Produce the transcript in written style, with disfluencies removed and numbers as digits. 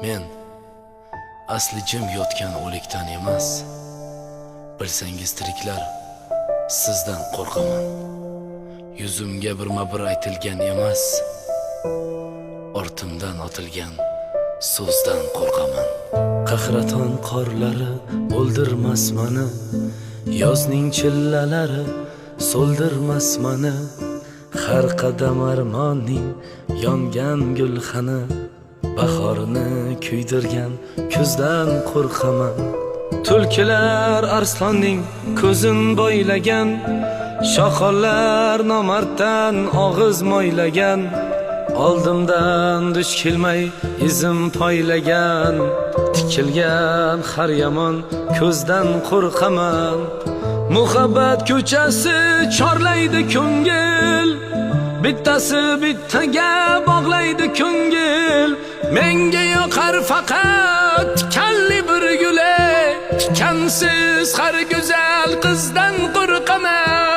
Men asli jim yotgan o'likdan emas, bilsangiz tiriklar, sizdan qo'rqaman. Yuzimga birma-bir aytilgan emas, ortimdan otilgan so'zdan qo'rqaman. Qahraton qorlari o'ldirmas mani, yozning chillalari so'ldirmas mani. Har qadam armonning yongan gulxani, bahorni kuydirgan kuzdan qo'rqaman. Tulkilar arslonning ko'zin boylagan, shoqollar nomarddan og'iz moylagan. Oldimdan duch kelmay izim poylagan, tikilgan har yomon ko'zdan qo'rqaman. Muhabbat ko'chasi chorlaydi ko'ngil, bittasi bittaga bog'laydi ko'ngil. Menga yoqar faqat tikanli bir guli, tikansiz har go'zal qizdan qo'rqaman.